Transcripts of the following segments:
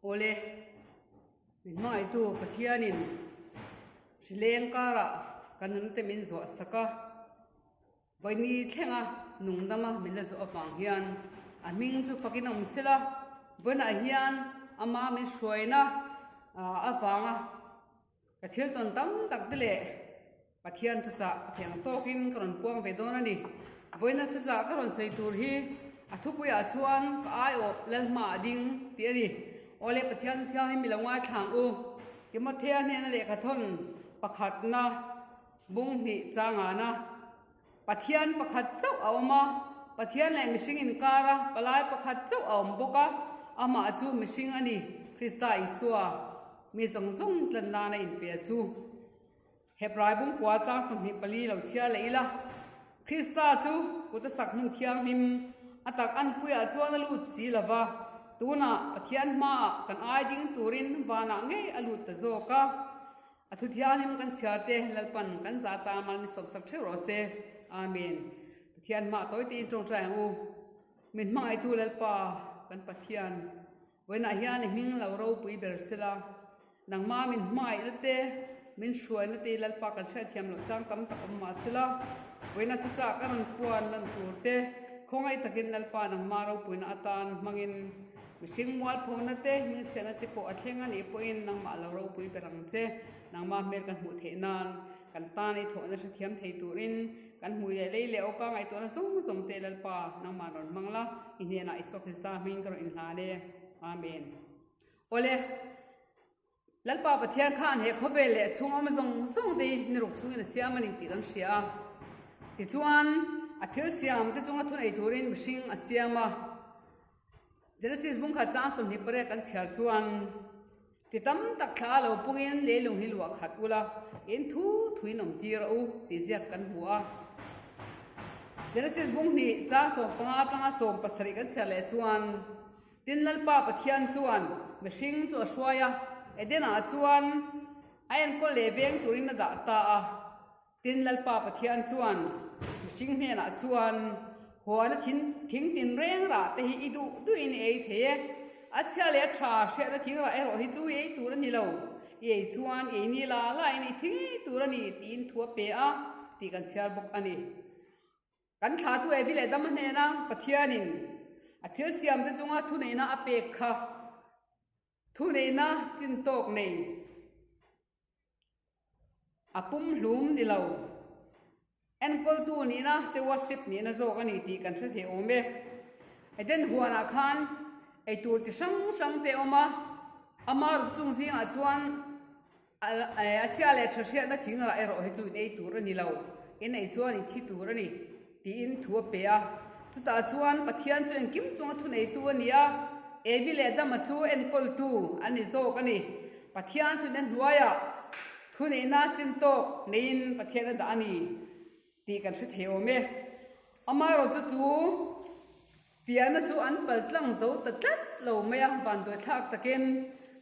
Awle, min hmangaihtu Pathianin hrileng karah ka nunte min zuah sak a, Vawiini thlenga nungdama min la zawh avang hian a hming chu fakin a awm sela, vawiinah hian ama min hruaina avanga Ka thil tawn tam tak te leh Pathian thuchah a theih ang tawkin ka rawn puang ve dawn a ni. Vawiina thuchah ka rawn sawi tur hi a thupuiah chuan ka aiawh Lalhma a ding tih a ni. Awle Pathian thianghlim i lo ngaithla ang u. Timothea hnena lehkha thawn pakhatna bung hnih changana Pathian pakhat chauh a awm a, Pathian leh mihring inkara palai pakhat chauh a awm bawk a, amah chu mihring a ni, Krista Isua, mi zawng zawng tlan nana inpe chu. Hebrai bungkua chang 24 lo chhiar leh ila, Krista chu kut a sak hmun thianghlim a tak anpuiah chuan a lut si lo va, tunah Pathian hmaah kan ai ding turin vanah ngei a lut ta zawk a. A thu thianghlim kan chhiar te Lalpan kan zah tan mal min sawp sak theuh rawh se. Amen. Pathian hmah tawi tiin tawngtai ang u. Min hmangaihtu Lalpa kan Pathian, vawiinah hian i hming lo ropui ber sela, nangma min hmangaihna te, min hruaina te Lalpa kan hriatthiam loh chang tam tak awm mah sela, vawiina thuchah ka rawn puan lan tur te khawngaih takin Lalpa nangma ropuina atan hmangin Mihring mualphona te, hmingchhiatna te pawh a thleng a nih pawhin nangmah lo ropui ber ang che. Nangmah hmel kan hmuh theih nan, kan tan i thawhna hrethiam thei turin kan hmui leh lei leh awka ngaihtuahna zawng zawng te Lalpa nangmah rawn hmang la, i hnenah Isua Krista hming ka rawn inhlan e. Amen. Awle. Lalpa Pathian khan he khawvel leh chhung awm zawng zawng te hi ni ruk chhungin a siam a ni tih kan hria a. Tichuan, a thil siam te chunga thunei turin mihring a siam a. Genesis bungkhat chang 28 kan chhiar chuan, Ti tam tak thla a lo pungin leilung hi luah khat ula, in thu thuin awm tir a u tih ziak kan hmu a. Genesis bung hnih chang 15 atanga 17 kan chhiar leh chuan, Tin, Lalpa Pathian chuan mihring chu a hruai a, Eden-ah chuan a enkawl leh veng turin a dah ta a. Tin, Lalpa Pathian chuan mihring hnenah chuan, Huana thin thing tin reng rah te hi i duh duhin i ei thei e. A chhia leh a tha hriatna thing rah erawh hi chu i ei tur a ni lo. I ei chuan i ei ni la lain i thi ngei tur a ni, tiin thu a pe a, tih kan chhiar bawk a ni. Kan thlahtu Evi leh Adama hnena Pathianin a thil siamte chunga thuneihna a pek kha thuneihna chin tawk nei a pumhlum ni lo. Enkawltu nihna, stewardship nihna zawk a ni tih kan hre thei awm e. Eden huanah khan eitur chi hrang hrang te a awm a, ama ruk chung zingah chuan A chhia leh tha hriatna thing rah erawh hi chu in ei tur a ni lo, in ei chuan in thi tur a ni, tiin thu a pe a. Chutah chuan Pathian chu engkim chunga thuneitu a ni a, Evi leh Adama chu enkawltu an ni zawk a ni. Pathian thunna hnuaiah thuneihna chin tawk neiin Pathian a dah a ni tih kan hre thei awm e. Amaherawhchu chu fiahna chu an pal tlang zo ta tlat lo mai a, vanduaithlak takin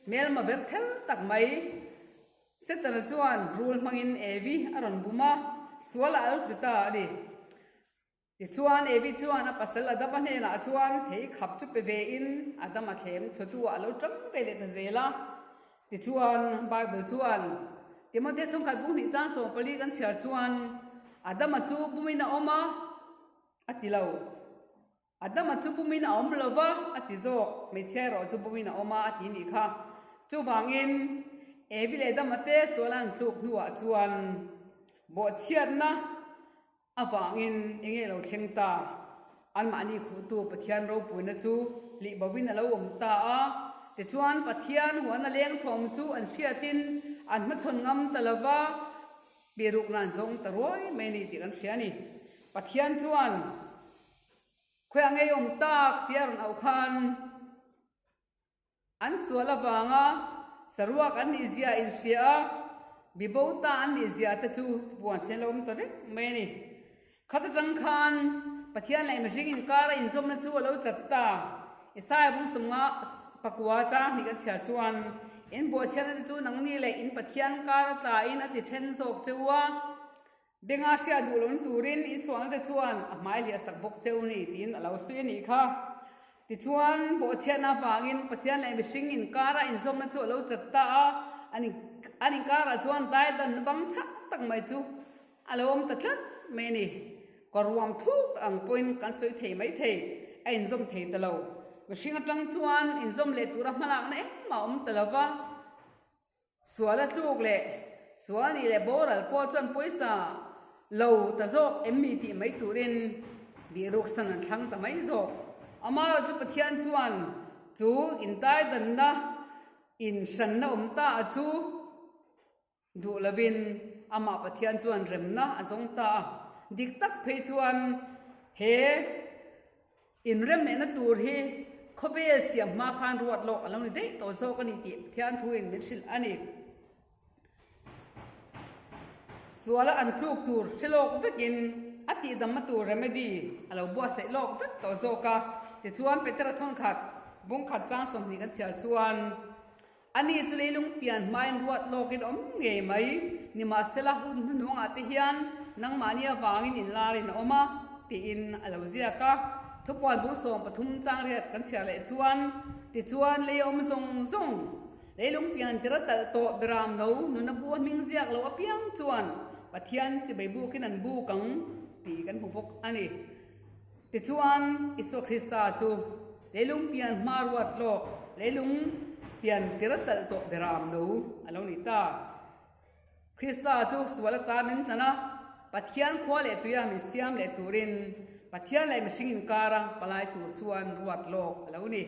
hmelma ver ther tak mai. Setana chuan rul hmangin Evi a rawn bum a, sualah a lo tlu ta a ni. Tichuan, Evi chuan a pasal Adama hnenah chuan thei khap chu pe vein Adama thlem thlutu-ah a lo tang ve leh ta zel a. Tichuan, Bible chuan Timothea thawngkhat bung hnih chang 14 kan chhiar chuan, Adama chu bumin a awm a, a ti lo. Adama chu bumin a awm lo va, a ti zawk. Hmeichhia erawh chu bumin a awm a, a ti nih kha. Chuvangin, Evi leh Adama te sual an tluk hnuah chuan bawhchhiatna, Avangin eng nge lo thleng ta? Anmahni khuhtu Pathian ropuina chu lih bovin a lo awm ta a. Tichuan, Pathian huana leng thawm chu an hriatin an hmachhawn ngam ta lo va, birukna an zawng ta ruai mai a ni tih kan hria a ni. Pathian chuan, Khawiah ngei awm tak? tia rawn auh khan, An sual avanga saruak an nih zia inhria a, bibo ta an nih zia te chu puan chen lo awm ta vek mai a ni. Khat atang khan Pathian leh mihring inkar a inzawmna chu a lo chat ta. Isaiah bung sawmnga pakua chang hnih kan chhiar chuan, In buahchhiatna te chu nangni leh in Pathian kar a tlain a ti then zawk che u a, Benga hria duh lohna turin in sualna te chuan a hmai hliah sak bawk cheu ni tiin a lo sawi a nih kha. Tichuan, bawhchhiatna avangin Pathian leh mihring inkara inzawmna chu a lo chat ta a, an inkarah chuan daidanna bang chak tak mai chu a lo awm ta tlat mai a ni. Ka ruam thuk tak ang pawhin kan sawi thei mai thei, a inzawm thei ta lo. Mihring atang chuan inzawm leh tura hmalakna engmah a awm ta lo va. Sual a tluk leh sual nih leh boral pawh chuan pawisa lo ta zawk em mi tih mai turin bihruksan an thlang ta mai zawk. Amara chu Pathian chuan chu intaidanna inhranna awm ta a chu duh lovin amah Pathian chuan remna a zawng ta a. Dik tak phei chuan he Inremlehna tur hi khawvel siam hma khan ruat lawk a lo ni daih tawh zawk a ni tih Pathian thuin min hrilh a ni. Suala an tluk tur hre lawk vekin a tihdamna tur remedy a lo buatsaih lawk vek tawh zawk a. Tichuan Petera thawnkhat bungkhat chang 20 kan chhiar chuan, Ani chu leilung pian hmain ruat lawkin awm ngei mai. Nimahsela hun hnuhnungah te hian nangmahni avangin inlarin a awm a, tiin a lo ziak a. Thupuan bung 13 chang riat kan chhiar leh chuan, Tichuan lei awm zawng zawng, leilung pian tir a talh tawh beram no nuna bu a hming ziak lo apiang chuan Pathian chibai bukin an buk ang tih kan hmu bawk a ni. Tichuan, Isua Krista chu leilung pian hma ruat lawk, leilung pian tir a talh tawh beram lo a lo ni ta. Krista chu sual atan min tlan a, Pathian khua leh tuia min siam leh turin Pathian leh mihring inkara palai tur chuan ruat lawk a lo ni.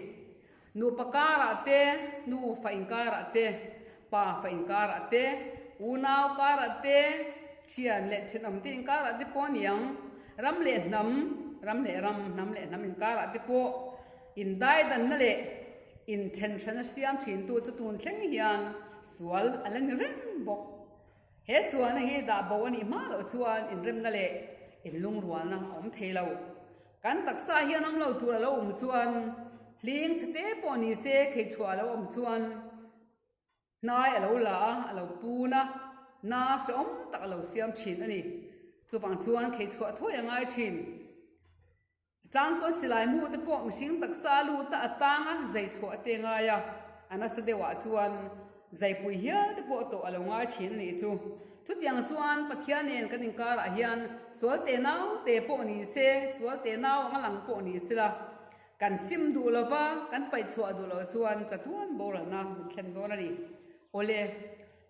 Nupa karah te, nufa inkarah te, pafa inkarah te, unau karah te, thian leh thenawmte inkarah te pawh a ni ang. Ram leh hnam, ram leh ram, hnam leh hnam inkarah te pawh indaidanna leh inthenhrana siam thintu chu tun thleng hian sual a la ni reng bawk. He sualna hi dah bo a nih hma loh chuan inremna leh inlungrualna a awm thei lo. Kan taksa hian awm lo tur a lo awm chuan hling chhe te pawh ni se kheichhuah a lo awm chuan hnai a lo la a, a lo pun a, na hrehawm tak a lo siam thin a ni. Chuvang chuan kheichhuah thuai a ngai thin. A chang chuan silai mu te pawh mihring taksa a lut a, a tang a, zai chhuah te a ngai a, a nasa deuhah chuan Zaipui hial te pawh tawh a lo ngai thin a nih chu. Chutiang chuan Pathian nen kan inkarah hian sual te nau te pawh ni se, sual te nau anga lang pawh ni sela, kan sim duh lova, kan paihchhuah duh loh chuan chatuan boralna min thlen dawn a ni. Awle,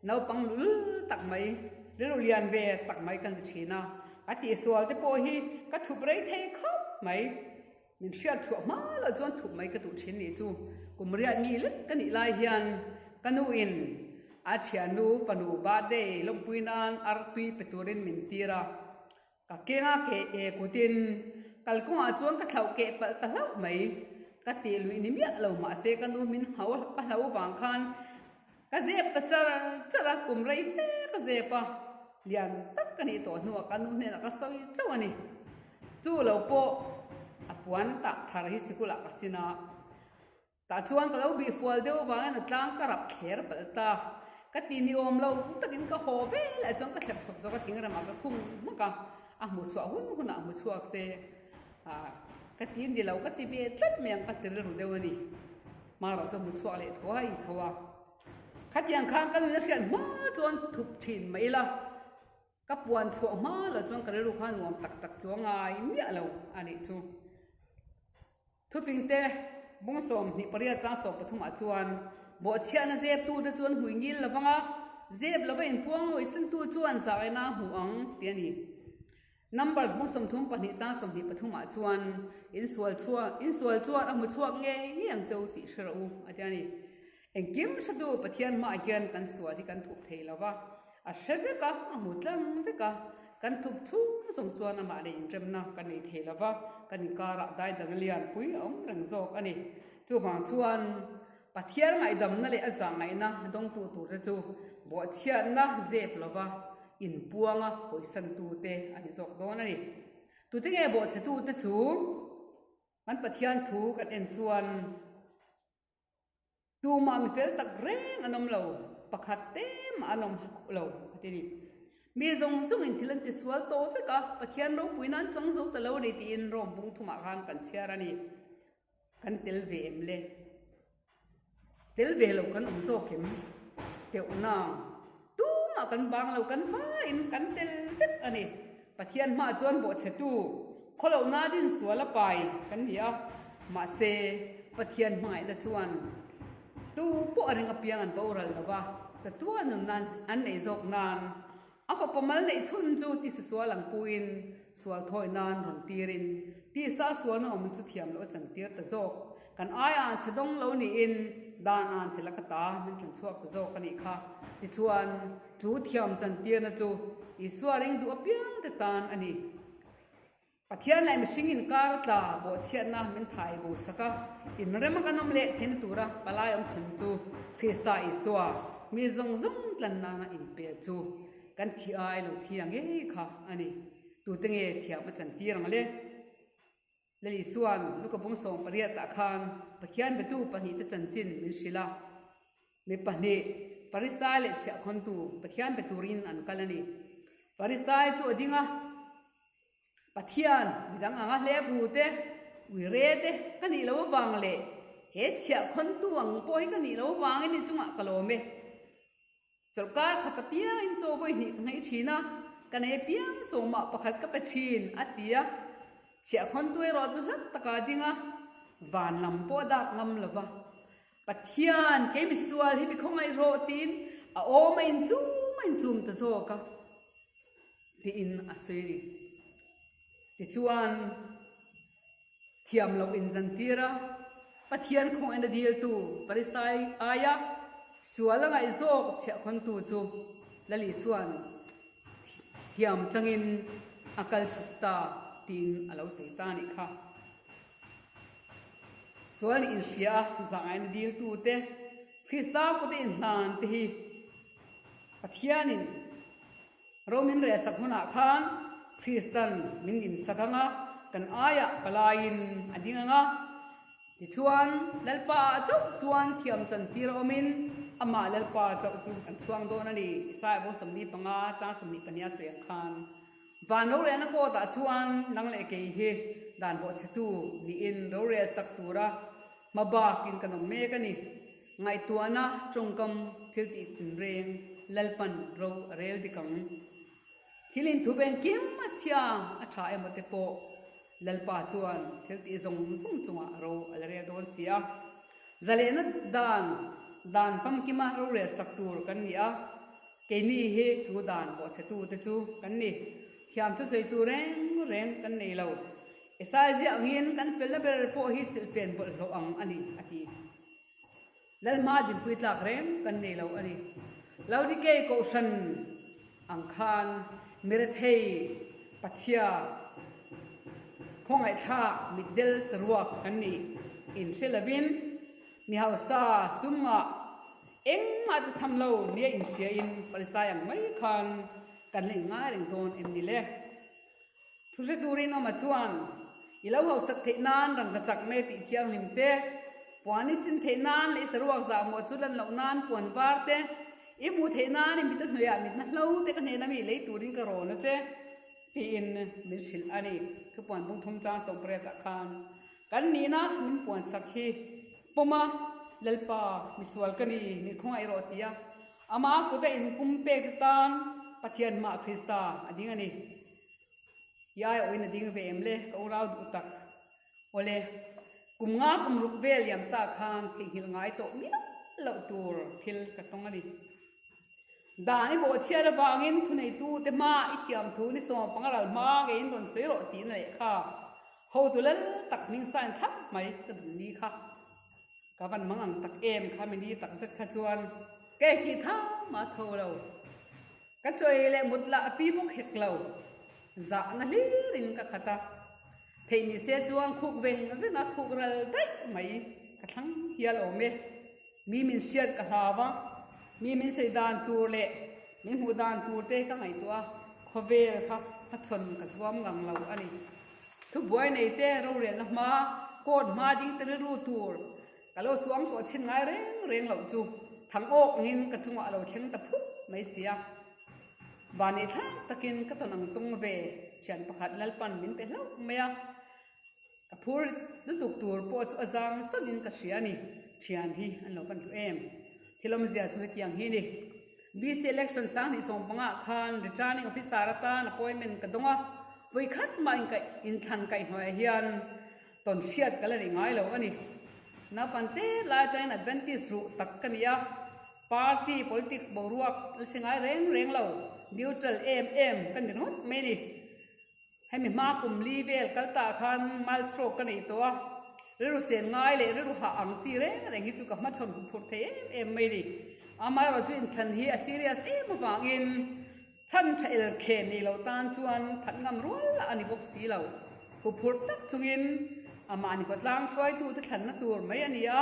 naupang lul tak mai, rilru lian ve tak mai kan ti thin a, ka tihsual te pawh hi ka thup rei thei khawp mai. Min hriat chhuah hma loh chuan thup mai ka duh thin nih chu. Kum riat mi lek ka nih lai hian ka nu in a thiannu fanu birthday lawmpui nan artui pe turin min tir a. Ka kenga keh e kutin kalkawngah chuan ka thlauh keh palh ta hlauh mai. Ka tih luih ni miah lo mahse ka nu min hau ka hlau vang khan ka zep ta char char a, kum rei fe ka zep a. Lian tak ka nih tawh hnuah ka nu hnenah ka sawi chauh a ni. Chu lo pawh a puan tah thar hi sikulah ka sin a, tah chuan ka lo bih fual deuh avangin a tlang ka rap thler palh ta. Ka ti ni awm lo takin ka haw ve leh chuan ka thlep sawk sawk a, thingremah ka khung hmak a, a hmu chhuah hun hunah hmu chhuak se ka ti ni lo ka ti ve tlat mai ang ka ti rilru deuh a ni. Hmarawh chu hmu chhuak leh thuai tho a. Khatiang khan ka nuna hriat hma chuan thup thin mai ila, ka puan chhuah hma loh chuan ka rilru kha nuam tak tak chu a ngai miah lo a nih chu. Thufing te bung 28 chang 13 ah chuan bawhchhiahna zep tu te chuan hmui ngil lo vang a, zep lova inpuang hawisin tu chuan zaina a hmu ang tih a ni. Numbers bung 32 chang 23 ah chuan insual chhuak insual chuan a hmu chhuak ngei ngei ang che u tih hre rawh u a ti a ni. Engkim hretu Pathian hmaah hian kan sual hi kan thup thei lo va, a hre vek a, a hmu tlang vek a, kan thup chhung zawng chuan amah leh inremna kan nei thei lo va, kan inkarah daidang lianpui a awm reng zawk a ni. Chuvang chuan Pathian ngaihdamna leh a zahngaihna dawngtu turte chu bawhchhiatna zep lova inpuanga hawisantute a ni zawk dawn a ni. Tute nge bawhchhetute chu kan Pathian thu kan en chuan Tumah mi fel tak reng an awm lo, pakhat te mah an awm hauh lo, a ti a ni. Mi zawng zawngin thil an ti sual tawh vek a, Pathian ropui nan chang zo ta lo a ni tiin Rome bung thumah khan kan chhiar a ni. Kan tel ve em le? Tel ve lo kan awm zawk em? Teuh nang. Tumah kan bang lo, kan vaiin kan tel vek a ni. Pathian hmaah chuan bawhchhetu, khawlohna din sual a pai kan ni a. Mahse, Pathian hmangaihna chuan tu pawh a ring apiang an boral lo va, chatuan nun nan an neih zawk nan A fapa mal neih chhun chu tisa sual ang puin sual thawi nan rawn tirin tisa sualna awm chu thiam loh a chantir ta zawk. Kan ai an chhe dawng lo niin dan an chhe la ka ta min tlan chhuak ta zawk a nih kha. Tichuan, chu thiam chantirna chu Isua ring duh apiang te tan a ni. Pathian leh mihring inkar a tla bawhchhiatna min thai bo sak a, inrem a kan awm leh theihna tura palai awm chhun chu Krista Isua mi zawng zawng tlan nana inpel chu kan thi ai lo thi ang ngei kha a ni. Tute nge thiam a chantir ang le? Lal Isua'n Luka bung 18 ah khan Pathian betu pahnihte chanchin min hrilh a. Mi pahnih, Farisai leh chhiahkhawntu Pathian be turin an kal a ni. Farisai chu a ding a. Pathian, midang anga hlep ru te, ui re te ka nih lo avang leh he chhiahkhawntu ang pawh hi ka nih lo avangin i chungah ka lawm e. Chawlhkar khat apiangin chaw vawi hnih ka hnaih thin a, ka nei apiang sawmah pakhat ka pe thin, a ti a. Chhiahkhawntu erawh chu hlat takah a ding a, van lam pawh a dak ngam lo va. Pathian, kei misual hi mi khawngaih rawh tiin a awm a inchum a inchum ta zawk a. Tiin a sawi a ni. Tichuan, thiam loh inzantir a, Pathian khawngaihna diltu Farisai aia sual a ngaih zawk chhiahkhawntu chu Lal Isua'n thiam changin a kal chhuk ta tiin a lo sawi ta a nih kha. Sual nih inhria a, zahngaihna diltute, Krista kute inhlan te hi Pathianin ro min rehsak hunah khan Kristan min insak ang a, kan aiah palaiin a ding ang a. Tichuan, Lalpa ah chauh chuan thiam chantir a awmin amah Lalpa chauh chu kan chhuang dawn a ni, Isaiah bo 45 chang 22 a sawi ang khan. Van rorelna kawtah chuan nang leh kei hi dan bawhchhetu niin rorel sak tura hma bakin kan awm mek a ni. Ngaihtuahna tawngkam thil tih tinreng Lalpan ro a rel dik ang. Thil inthup engkim a chhia a tha emaw te pawh Lalpa chuan thil tih zawng zawng chungah ro a la rel dawn si a. Zalehna dan dan famkima rorel sak tur kan ni a, keini hi chu dan bawhchhetu te chu kan ni. Thiam thusawi tur reng reng kan nei lo. Esai ziah angin kan felna ber pawh hi silhfen bawlhhlawh ang a ni, a ti. Lalhma dinpui tlak reng kan nei lo a ni. Laodikei kohhran ang khan mirethei Pathia khawngaihthlak mitdel saruak kan nih inhre lovin mi hausa sumngah engmah chu cham lo nia inhriain Pharisai ang mai khan kan la inngai reng dawn em ni le? Thu hre turin awma chuan, I lo hausak theih nan rangka chak mai tih thianghlim te, puan i sin theih nan leh i saruak zah mawh chu lan loh nan puan var te, i hmuh theih nan i mit a hnuaiah mitna hlo te ka hnena mi lei turin ka rawn a che, tiin min hrilh a ni. Thupuan bung thum chang 18 ah khan kan nihna min puan sak hi pawm a, Lalpa, misual ka ni, min khawngaih rawh ti a, amah kut a inpum pek te tan Pathian hmaah Krista a ding a ni. I ai awhin a ding ve em le, ka urau duh tak. Awle, kum nga kum ruk vel liam ta khan theihnghilh ngai tawh miah loh tur thil ka tawng a ni. Dan i bawhchhiat avangin thuneitu te hma i thiam thu ni sawm panga ral hma ngeiin rawn sawi rawh tiin a lehkha hotu lal tak hming sign thlap mai ka dun ni kha. Ka van mang ang tak em kha mi ni tak zet kha chuan ka engtih tham a tho lo. Ka chawi leh mut lah a tui bawk hek lo. Zahna hlirin ka khat a. Theih ni se chuan khuk veng veng a khuk ral daih mai ka thlang hial awm e. Mi min hriat ka hlau a, mi min sawi dan tur leh min hmuh dan tur te ka ngaihtuah a, khawvel kha hmachhawn ka zuam ngang lo a ni. Thubuai nei te rorelna hma, court hma ding te rilru tur ka lo suang tawh chhin ngai reng reng loh chu thang awk angin ka chungah a lo thleng ta phut mai si a. Vanei thlak takin ka tawn ang tung ve, thian pakhat Lalpan min pe hlauh mai a. Ka Phur lutuk tur pawh chu a zang sawtin ka hria a ni. Thian hi an lo pan duh em? Thil awmzia chu hetiang hi a ni. BC election 2015 ah khan returning officer atan appointment ka dawng a, vawikhat mah inthlan kaihhnawih ah hian tawn hriat ka la nei ngai lo a ni. Naupang te lai atangin Adventist ruh tak ka ni a, party politics boruak la hre ngai reng reng lo, neutral em em ka ni ringawt mai a ni. Hemi hma kum li vel kal tah khan mild stroke ka nei tawh a, rilru sen ngai leh rilru hah ang chi reng reng hi chu ka hmachhawn huphurh thei em em mai a ni. Amaherawhchu inthlan hi a serious em avangin chhan tha el khen nei lo tan chuan phat ngam rual lah a ni bawk si lo. Huphurh tak chungin amah ni khawtlang hruaitute thlanna tur mai a ni a,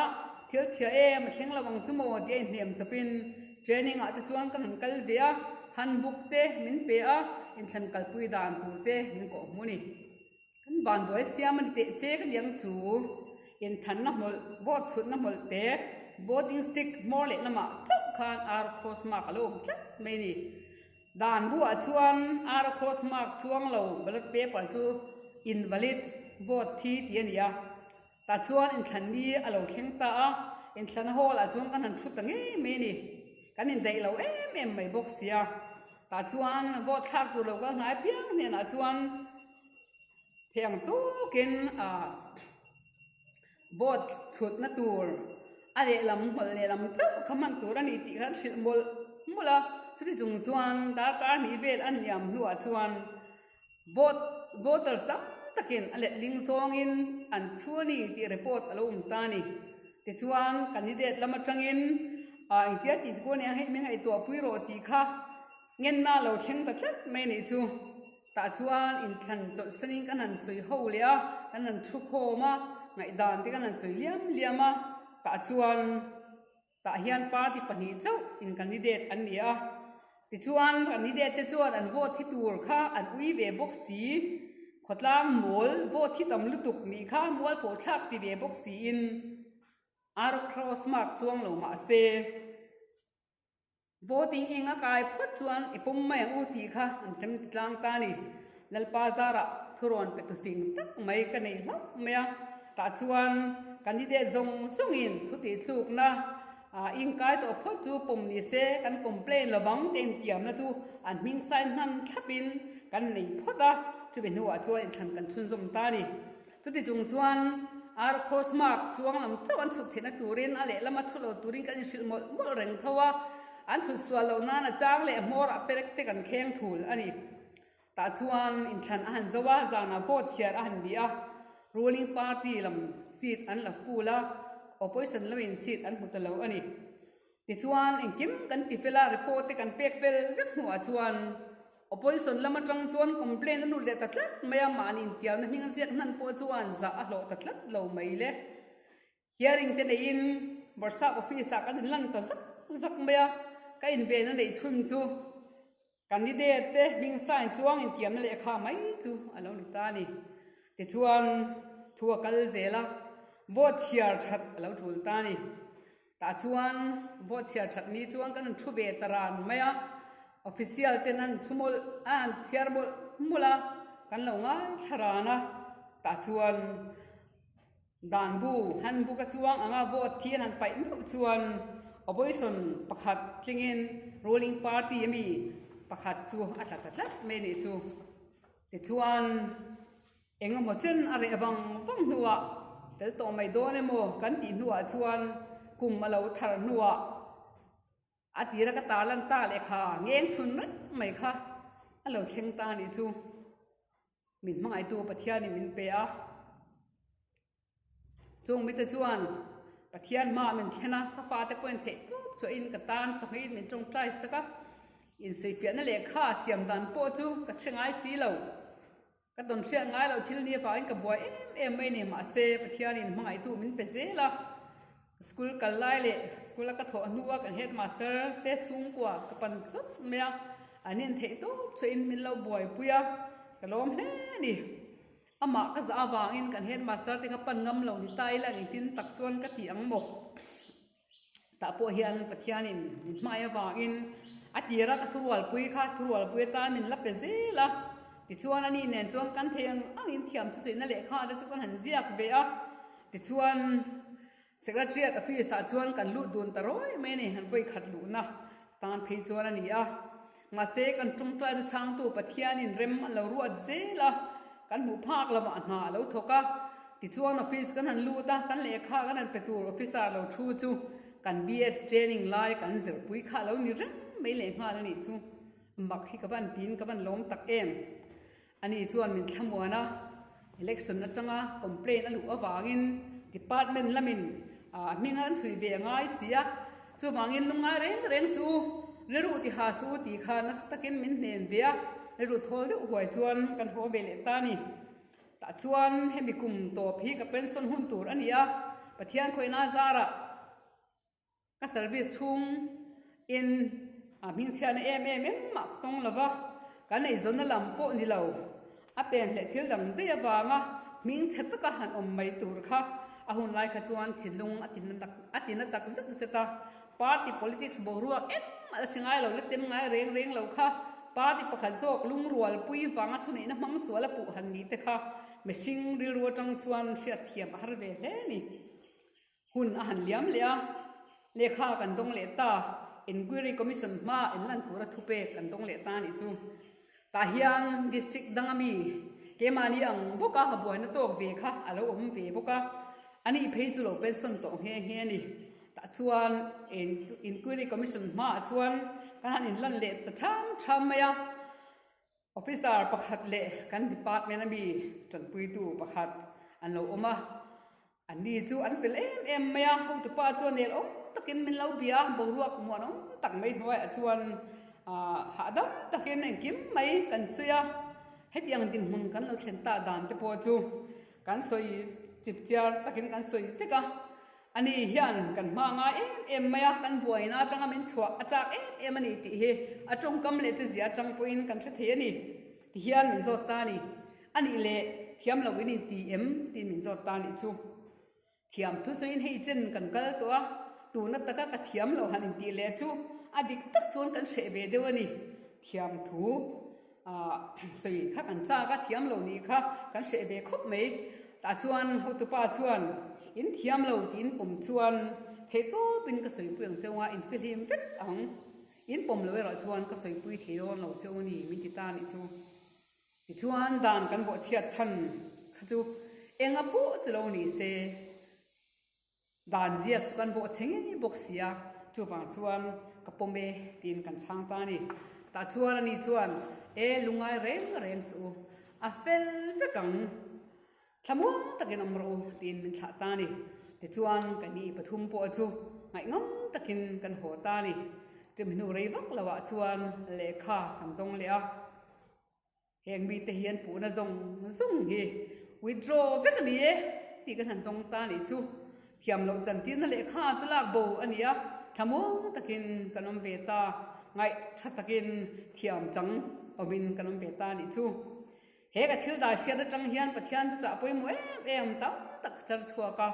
thil chhia em a thleng lo ang chu maw tih a inhnem chawpin Training ah te chuan ka han kal ve a, handbook te min pe a, inthlan kalpui dan tur te min kawh hmu a ni. Kan vanduai siam a ni teh che ka liang chu inthanna hmawlh, vote chhutna hmawlh te, voting stick hmawr leh lamah chauh khan ar cross mark a lo awm tlat mai a ni. Dan buah chuan ar cross mark chuang lo ballot paper chu invalid vote thi tih a ni a. Tah chuan inthlan ni a lo thleng ta a, inthlan hall ah chuan kan han thu ta ngei mai a ni. Kan indaih lo em em mai bawk sia. Tah chuan vote thlak tur lo kal hnai piang hnenah chuan thei ang tawkin ah vote chhutna tur a lehlam hmawlh lehlam chauh kha hman tur a ni tih kha an hrilh mawlh mawlh a. Chuti chung chuan darkar hnih vel a hniam hnuah chuan Vote voters tam takin a letling zawngin an chhu a ni tih report a lo awm ta a ni. Tichuan candidate lam atangin ah engtia tih tur ania hei min ngaihtuah pui rawh tih kha ngenna a lo thleng ta tlat mai a nih chu. Tah chuan inthlan chawlhsanin kan han sawi ho leh a, kan han thu khawm a, ngaihdan te kan han sawi liam liam a, tah chuan Tah hian party pahnih chauh in candidate an ni a, tichuan candidate te chuan an vote thi tur kha an ui ve bawk si, khawtlang mawl vote thi tam lutuk nih kha mualpho thlak ti ve bawk siin ar cross mark chuang lo mah se voting eng a kai phawt chuan i pawm mai ang u tih kha an tlem ti tlang ta a ni. Lalpa zarah thurawn pe tu fing tak mai ka nei hlauh mai a, tah chuan candidate zawng zawngin thu tihtlukna inkai tawh phawt chu pawm ni se kan complain lovang te intiamna chu an hming sign hnan thlapin kan nei phawt a, chumi hnuah chuan inthlan kan chhunzawm ta a ni. Chuti chung chuan ar cross mark chuang lam chauh an chhut theihna turin a lehlama chhut lo turin kan inhrilh mawlh mawlh reng tho a, an chhut sual loh nan a chang leh hmawrah perek te kan kheng thul a ni. Tah chuan inthlan a han zo a, zanah vote chhiar a han ni a, ruling party lam seat an la full a, opposition lamin seat an hmu ta lo a ni. Tichuan engkim kan ti fel a, report te kan pek fel vek hnuah chuan opposition lam atang chuan complaint a lut leh ta tlat mai a, mahni intiamna hming a ziak hnan pawh chuan zah a hlawh ta tlat lo mai le. Hearing te neiin Bawrhsap office ah kan inlan ta zak zak mai a, ka inven a neih chhun chu Candidate te hming sign chuang intiamna lehkha mai chu a lo ni ta a ni. Tichuan, thu a kal zel a, vote chhiar that a lo tul ta a ni. Tah chuan vote chhiar that ni chuan kan han thu ve ta ran mai a, official ten an thu mawlh a, an chhiar mawlh mawlh a, kan lo ngaithla ran a, tah chuan Dan bu handbook a chuang anga vote thi an han paih meuh chuan opposition pakhat tlingin ruling party ami pakhat chu a tla ta tlat mai a nih chu. Tichuan eng emaw chen a reh vang vang hnuah tel tawh mai dawn emaw kan tih hnuah chuan kum a lo thar hnuah a tira ka tarlan ta lehkha ngeng chhun reng mai kha a lo thleng ta a nih chu. Min hmangaihtu Pathianin min pe a, chung mite chuan Pathian hmaah min thlen a, ka fate pawhin theih tawp chhuahin ka tan chawngin min tawngtai sak a, insawifiahna lehkha siam dan pawh chu ka hre ngai si lo. Ka tawn hriat ngai loh thil ni avangin ka buai em em mai a ni, mahse Pathianin hmangaihtu min pe zel a, school kal lai leh school a ka thawh hnua kan headmaster te chhungkua ka pan chawp mai a, an intheih tawp chhuahin min lo buaipui a, ka lawm hle a ni. Amah ka zah avangin kan headmaster te kha pan ngam lo ni ta ila engtin tak chuan ka ti ang maw? Tah pawh hian Pathianin min hmai avangin a tira ka thurualpui kha thurualpui atan min la pe zel a. Tichuan ani nen chuan kan thei ang angin thiam thusawiina lehkha te chu kan han ziak ve a. Tichuan Secretariat office ah chuan kan lut dun ta rawi mai a ni, han vawi khat luhna tan phei chuan a ni a. Mahse kan tawngtaina chhangtu Pathianin rem a lo ruat zel a, kan hmuh phak lamah hna a lo thawk a. Tichuan office kan han lut a, kan lehkha kan han pe tur officer lo thu chu kan B.Ed training lai kan zirpui kha a lo ni reng mai lehnghal a nih chu. Mak hi ka van tiin ka van lawm tak em. Ani chuan min thlamuan a, election atanga complaint a luh avangin department lamin a hming an chhui ve a ngai si a, chuvangin lungngai reng reng suh u, rilru ti ha suh u tih kha nasa takin min hnen ve a, rilru thawl deuh huai chuan kan haw ve leh ta a ni. Tah chuan hemi kum tawp hi ka pension hun tur a ni a, Pathian khawihna zarah, Ka service chhung in a hmingchhiatna em em engmah ka tawng lo va, kan eizawnna lam pawh ni lo, a pen leh thil dang daih avanga hmingchhe taka han awm mai tur kha a hun lai kha chuan thinlung a ti a ti na tak zet zet a. Party politics boruak engmah la hre ngai lo, la tem ngai reng reng lo kha party pakhat zawk lungrualpui vanga thuneihna hmang sual a puh han nih te kha mihring rilru atang chuan hriatthiam a har ve hle a ni. Hun a han liam leh a, lehkha kan dawng leh ta, Inquiry Commission hma in lan tura thupek kan dawng leh ta a nih chu. Tah hian District danga mi keimahni ang bawka ha buaina tawk ve kha a lo awm ve bawk a, a nih phei chu lo pension tawh nghe nghe a ni. Tah chuan Inquiry Commission hmaah chuan kan han inlan leh ta ṭham ṭham mai a. Officer pakhat leh kan department a mi tanpuitu pakhat an lo awm a, anni chu an fel em em mai a, hotupa chuan nel awm takin min lo bia a, boruak muan awm tak mai hnuaiah chuan ah hahdam takin engkim mai kan sawi a, hetiang dinhmun kan lo thlen ta dan te pawh chu kan sawi chip chiar takin kan sawi vek a. Ani hian kan hma ngai em em mai a, kan buaina atanga min chhuah a chak em em a ni tih hi a tawngkam leh che zia atang pawhin kan hre thei a ni ti hian min zawt ta a ni. A nih leh thiam lo in inti em tiin min zawt ta a nih chu. Thiam thu sawiin hei chen kan kal tawh a, tuna taka ka thiam lo han intih leh chu a dik tak chuan kan hreh ve deuh a ni. Thiam thu sawi kha kan chak a, thiam lo nih kha kan hreh ve khawp mai. Tah chuan hotupa chuan in thiam lo tiin pawm chuan theih tawpin ka sawipui ang cheu a, in fihlim vek ang. In pawm lo erawh chuan ka sawipui thei dawn lo cheu a ni min ti ta nih chu. Tichuan dan kan bawhchhiat chhan kha chu enga pawh chu lo ni se. Dan ziak chu kan bawh chhe ngei bawk si a, chuvang chuan ka pawm e tiin kan chhang ta a ni. Tah chuan ani chuan, E lungngai reng reng suh u, a fel vek ang, thlamuang takin awm rawh u tiin min thlah ta a ni. Tichuan ka ni pathum pawh chu ngaihngam takin kan haw ta a ni. Chumi hnu rei vak loah chuan lehkha kan dawng leh a. Heng mite hian puhna zawng zawng hi withdraw vek a ni e tih kan han tawng ta nih chu. Thiam loh chantirna lehkha chu lak bo a ni a, thlamuang takin kan awm ve ta, ngaih tha takin thiam chang awmin kan awm ve ta nih chu. He ka thil dai hriat atang hian Pathian chu chah pawimawh em em tam tak char chhuak a,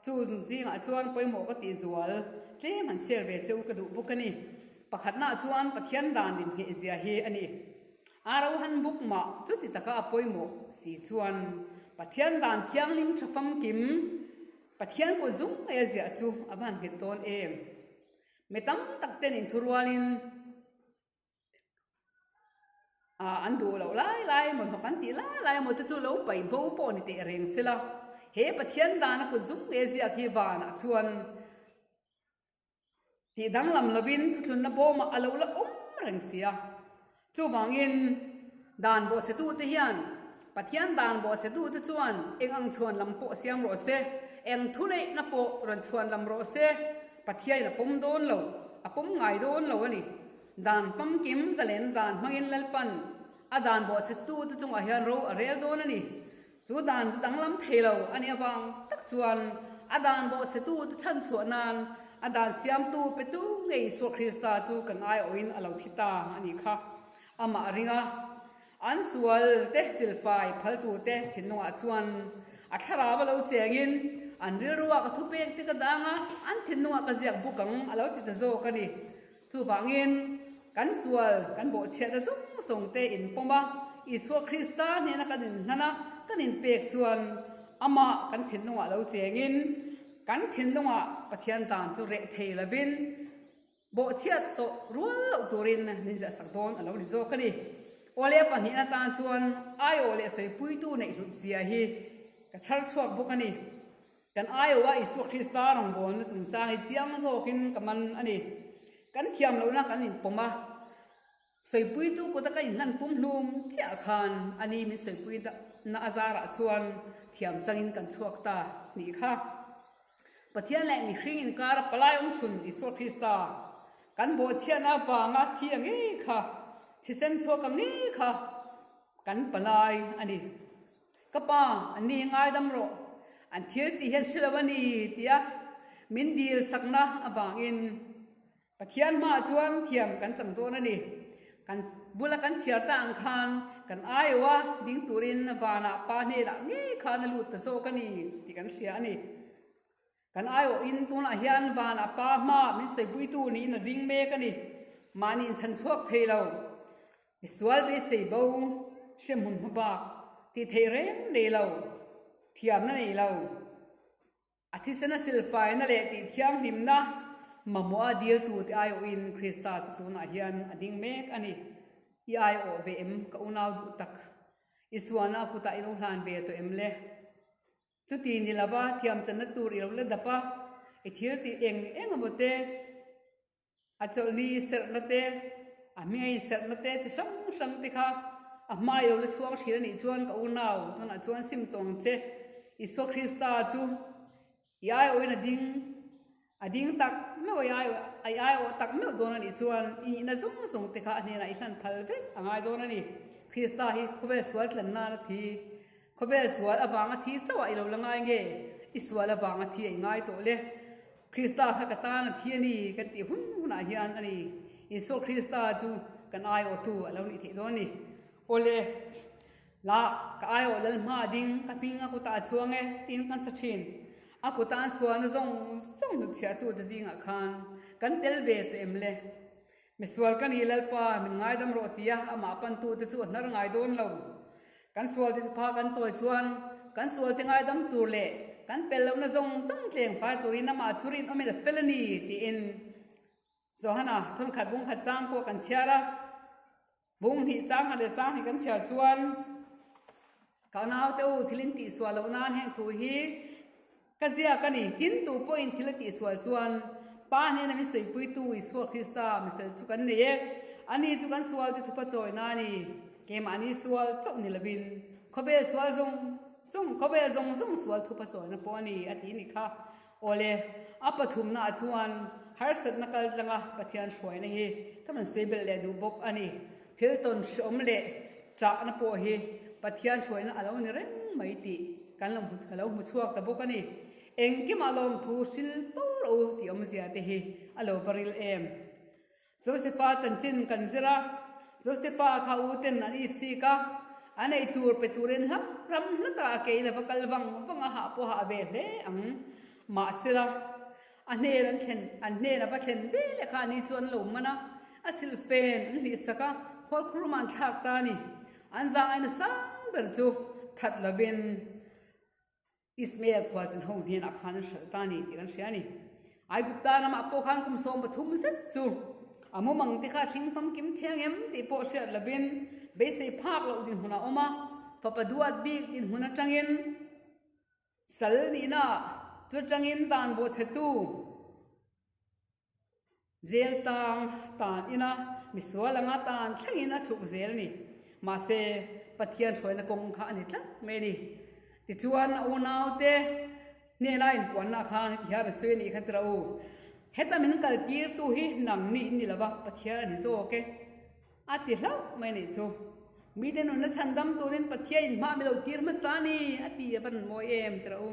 chu zingah chuan pawimawh ka tih zual tlem han share ve cheu ka duh bawk a ni. Pakhatnaah chuan Pathian dan inhneh zia hi a ni. A ro han buk mah chuti taka a pawimawh si chuan Pathian dan thianghlim tha famkim, Pathian kut zung mai a ziah chu a van nghet dawn em? Mi tam tak ten inthurualin an duh loh lai lai emaw hnawk an tih lai lai emaw te chu lo paih bo pawh ni teh reng sela, he Pathian dan a kut zung mai a ziak hi vanah chuan Tih danglam lovin thuthlunna bawmah a lo la awm reng si a. Chuvangin, dan bawhchhetute hian Pathian dan bawhchhetute chuan eng ang chhuan lam pawh siam rawh se, eng thuneihna pawh rawn chhuan lam rawh se, Pathiain a pawm dawn lo, a pawm ngai dawn lo a ni. Dan famkim zalen dan hmangin Lalpan a dan bawhchhetute chungah hian ro a rel dawn a ni. Chu dan chu danglam thei lo a nih avang tak chuan a dan bawhchhetu te chhan chhuah nan a dan siamtu petu ngei Isua Krista chu kan aiawhin a lo thi ta a nih kha. Amah a ring a, an sual te silfai phaltu te thinlungah chuan a thlarau a lo chengin an rilruah ka thupek te ka dang a, an thinlungah ka ziak buk ang a lo ti ta zawk a ni. Chuvangin, kan sual, kan bawhchhiatna zawng zawng te in pawm a, Isua Krista hnena kan inhlan a, kan inpek chuan amah kan thinlungah lo chengin kan thinlungah Pathian dan chu reh thei lovin Bawhchhiat tawh rual loh turin min ziahsak dawn a lo ni zawk a ni. Awle pahnihna tan chuan aiawh leh sawipuitu neih hlut zia hi ka chhar chhuak bawk a ni. Kan aiawha Isua Krista rawngbawlna chungchang hi chiang zawkin ka man a ni. Kan thiam lohna kan inpawm a, sawipuitu kuta ka inhlan pumhlum chiah khan a ni min sawipuina a zarah chuan thiam changin kan chhuak ta nih kha. Pathian leh mihring inkara palai awm chhun Isua Krista kan bawhchhiatna avanga thi a ngei kha, thisen chhuak a ngei kha kan palai a ni. Ka pa, an ni hi ngaidam rawh, an thil tih hian hre lo a ni tia min dil sakna avangin Pathian hmaah chuan thiam kan chang dawn a ni. Kan bula kan chhiar ta ang khan kan aiawha ding turin vanah pa hnenah ngei khan a lut ta zawk a ni tih kan hria a ni. Kan aiawhin tunah hian vanah pa hmaah min sawipuitu niin a ring mek a ni. Mahni inchhan chhuak thei lo. Misual beisei bo hremhmun hma bak tih theih reng nei lo, thiamna nei lo. A thisena silfaina leh tihthianghlimna mamawha diltute aiawhin Krista chu tunah hian a ding mek a ni. I aiawh ve em ka unau duh tak? I sualna a kutah i lo hlan ve tawh em le? Chuti ni lova thiamchanna tur i lo la dap a, i thil tih eng eng emaw te, A chawlhni serhna te, a hmingei serhna te chi hrang hrang te kha a hmai lo la chhuak thin a nih chuan ka unau tunah chuan sim tawng che Isua Krista chu i aiawhin a ding a ding tak meuh a i aiawh a i aiawh tak meuh dawn a nih chuan i nihna zawng zawng te kha a hnenah i hlan phal vek a ngai dawn a ni. Krista hi khawvel sual tlan nan a thi Khawvel sual avanga thi chauh ah i lo la ngai nge? I sual avanga thi a i ngai tawh le. Krista kha ka tan a thi a ni kan tih hun hunah hian a ni. Isua Krista chu kan aiawhtu a lo nih theih dawn a ni. Awle, la ka aiawh lal hma ding ka hming a kutah a chuang e tiin kan sa thin. A kuta an sualna zawng zawng hnutchhiahtute zingah khan kan tel ve tawh em le? Misual ka ni Lalpa, min ngaidam rawh tia amah pantute chu a hnar ngai dawn lo. Kan sualte thupha kan chawi chuan kan sualte ngaidam tur leh kan pel lohna zawng zawng tleng fai turin amah chu rinawmin a fel a ni tiin Johana thawnkhat bungkhat chang pawh kan chhiar a. Bung hnih chang khat leh chang hnih kan chhiar chuan ka naute u thil in tihsual loh nan heng thu hi ka ziak a ni. Tin tu pawhin thil a tihsual chuan Pa hnena min sawipuitu Isua Krista mifel chu kan nei e. Ani chu kan sualte thupa chawina a ni. Keimahni sual chauh ni lovin khawvel sual zawng zawng khawvel zawng zawng sual thupa chawina pawh a ni a ti ni kha. Awle, a pathumnaah chuan harsatna kal tlanga Pathian hruaina hi ka rawn sawi belh leh duh bawk a ni. Thil tawn hreawm leh chahna pawh hi Pathian hruaina a lo ni reng mai tih kan lo ka lo hmu chhuak ta bawk a ni. Engkimah lawmthu hril fo rawh u tih awmzia te hi a lo va ril em? Josefa chanchin kan zir a, Josefa kha u ten an isik a, an ei tur pe turin hlam ram hlatah a kein a va kal vang vang a, hah pawh hah ve hle ang. Mahsela, a hnen an thlen, an hnen a va thlen ve leh kha ani chu an lo man a, a silh fen an hlihsak a, khualkhurumah an thlak ta a ni. An zangaina sang ber chu that lovin, Ismael khuazin ho hnenah khan an hralh ta a ni tih kan hria a ni. Aigupta ramah pawh khan kum 13 zet chu a mumang te kha a thing famkim theng em tih pawh hriat lovin beisei phak loh dinhmun a awm a, fapa duat bik dinhmun atangin sal nihna chu atangin dan bawhchhetu Zel tang tan ina misual anga tan thlengin a chhuk zel a ni. Mahse, Pathian hruaina kawng kha a ni tlat mai a ni. Tichuan, a unaute hnena inpuanna khan heti hian a sawi a nih kha tira u, Heta min kaltirtu hi nang nih ni lova Pathian a ni zawk e. A ti hlauh mai a nih chu. Mite nunna chhandam turin Pathian inhmah mi lo tir hmasa a ni a ti a van mawi em tira u.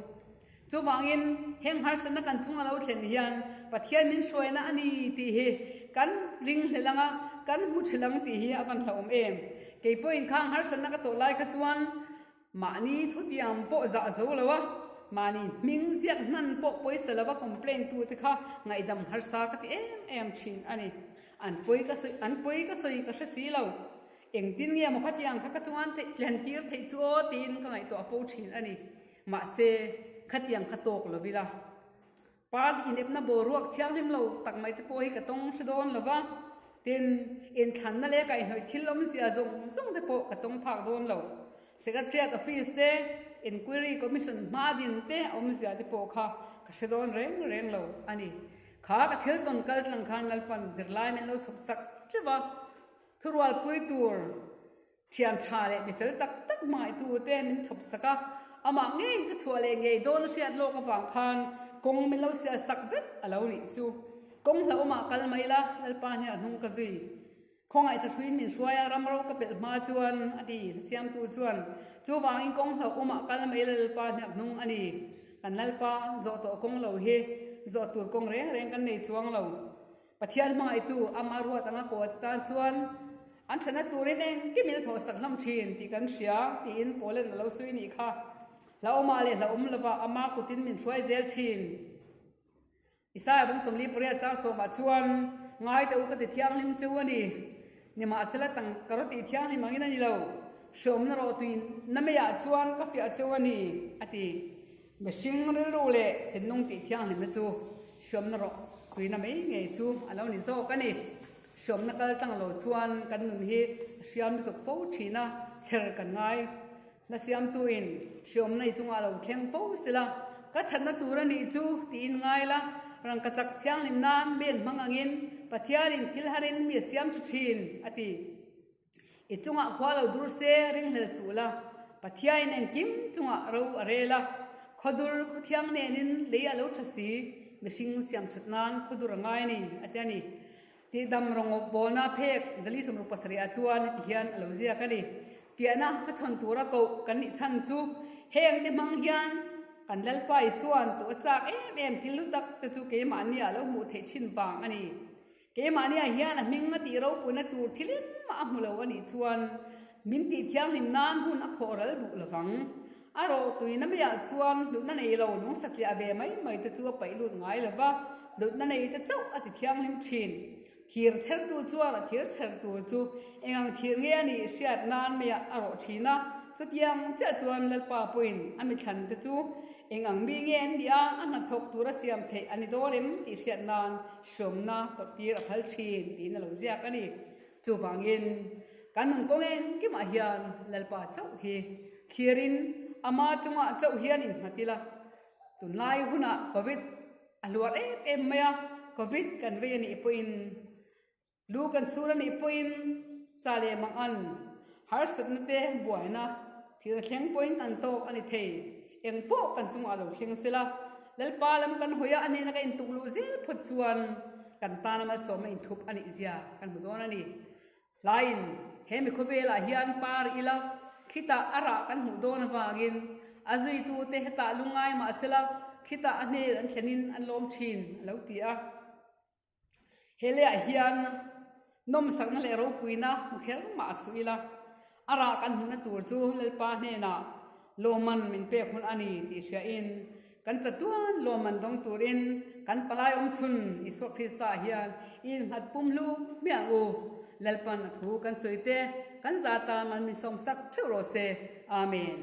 Chuvangin heng harsatna kan chunga lo thlen hian Pathian min hruaina a ni tih hi kan ring hlel ang a, kan hmu ṭhel ang tih hi a van hlauhawm em. Kei pawhin khang harsatna ka tawh lai kha chuan mahni thutiam pawh zah zo lo a, mahni hming ziak hnan pawh pawisa lova complain tute kha ngaihdam harsa ka ti em em thin a ni. An pawi ka sawi, an pawi ka sawi ka hre si lo. Engtin nge maw khatiang kha ka chuan theih tlen tir theih chu aw tiin ka ngaihtuah fo thin a ni. Mahse, khatiang kha tawk lo ila. Party inepna boruak thianghlim lo tak mai te pawh hi ka tawng hre dawn lo va, tin, inthlanna leh kaihhnawih thil awmzia zawng zawng te pawh ka tawng phak dawn lo. Secretariat office te, Inquiry Commission hma din te awmzia te pawh kha ka hre dawn reng reng lo a ni. Kha ka thil tawn kal tlang khan Lalpan zirlai min lo chhawp sak teuh a, thurualpui tur Thian tha leh mi fel tak tak hmangaihtu te min chhawp sak a, amah ngeiin ka chhuah leh ngei dawn a hriat lawk avang khan kawng min lo sial sak vek a lo nih chu. Kawng hlauhawmah kal mai la, Lalpa hnen a hnung ka zui. Khawngaih thahruiin min hruai a, ram ro ka pelh hma chuan a ti, Siamtu chuan. Chuvangin kawng hlauhawmah kal mai la, Lalpa hniak hnung a ni. Kan Lalpa zawh tawh kawng lo hi zawh tur kawng reng reng kan nei chuang lo. Pathian hmangaihtu ama ruat anga kaw te tan chuan an thana turin engkim in a thawhsak hlawm thin tih kan hria tiin Paulan a lo sawi nih kha. Hlauhawmah leh hlauhawm lovah ama kutin min hruai zel thin. Isaiah bung 48 chang sawmah chuan ngai teh u ka ti thianghlim cheu a ni. Nimahsela tang ka rawt tih thianghlim angin a ni lo. Hreawmna rawh tuin na meiah chuan ka fiah cheu a ni a ti. Mihring rilru leh thinlung tih thianghlimna chu hriawmna rawh tuina mai ngei chu a lo ni zawk a ni. Hriawmna kal tlang lo chuan kan nun hi a hriam lutuk fo thin a, chher kan ngai. Hla siamtuin hriawmna i chungah lo thleng fo sila, ka thatna tur a nih chu tiin ngai la, rangkachak thianghlim nan men hmang angin Pathianin thil harin mi a siam chu thin, a ti. I chungah khua lo dur se ringhlel suh la, Pathiain engkim chungah ro a rel a, khawdur khawthiang nenin lei a lo tha si, mihring siam that nan khawdur a ngai a ni, a ti a ni. Tihdam rawngawp bawlna phek zali 67 ah chuan heti hian a lo ziak a ni. Fiahna hmachhawn tura koh kan nih chhan chu heng te hmang hian kan Lalpa Isuan tawh a chak em em thil hlu tak te chu keimahni ah lo hmuh theih thin vang a ni. Keimahniah hian a hming a tih ropuina tur thil engmah a hmu lo a nih chuan min tih thianghlim nan hun a khawh ral duh lovang. A rawhtuina maiah chuan hlutna nei lo lung satliah ve mai mai te chu a paih lut ngai lo va, hlutna nei te chauh a ti thianghlim thin. Thir chhertu chuan a thir chher tur chu eng ang thir nge a nih hriat nan maiah a rawh thin a, chutiang chiah chuan Lalpa pawhin a mithlan te chu eng ang mi nge an nih a, a hnathawk tura siam theih a ni dawn em tih hriat nan Hriawmna tawrhtir a phal thin tiin a lo ziak a ni. Chuvangin, kan nun kawng engkimah hian Lalpa chauh hi thlirin ama chungah chauh hian innghat ila. Tunlai hunah Covid a hluar em em mai a, Covid kan vei a nih pawhin, lu kan sur a nih pawhin cha leh mang an harsatna te buaina thil thleng pawhin kan tawk a ni thei. Engpawh kan chungah lo thleng sela, Lalpa lam kan hawi a, a hnena ka intuk luh zel phawt chuan kan tana malsawmna inthup a nih zia kan hmu dawn a ni. Hlaiin he mi khawvelah hian par ila, khitah a rah kan hmuh dawn avangin a zuitute hetah lungngai mah sela, khitah a hnen an thlenin an lawm thin a lo ti a. He leiah hian nawmsakna leh ropuina hmu kher mah a suh ila, a rah kan hmuhna tur chu Lalpa hnenah lawmman min pek hun a ni tih hriain kan chatuan lawmman dawng turin kan palai awm chhun Isua Krista hian i innghat pum hlu hmiah ang u. Lalpan a thu kan sawi te kan za tan man min sawmsak theuh rawh se. Amen.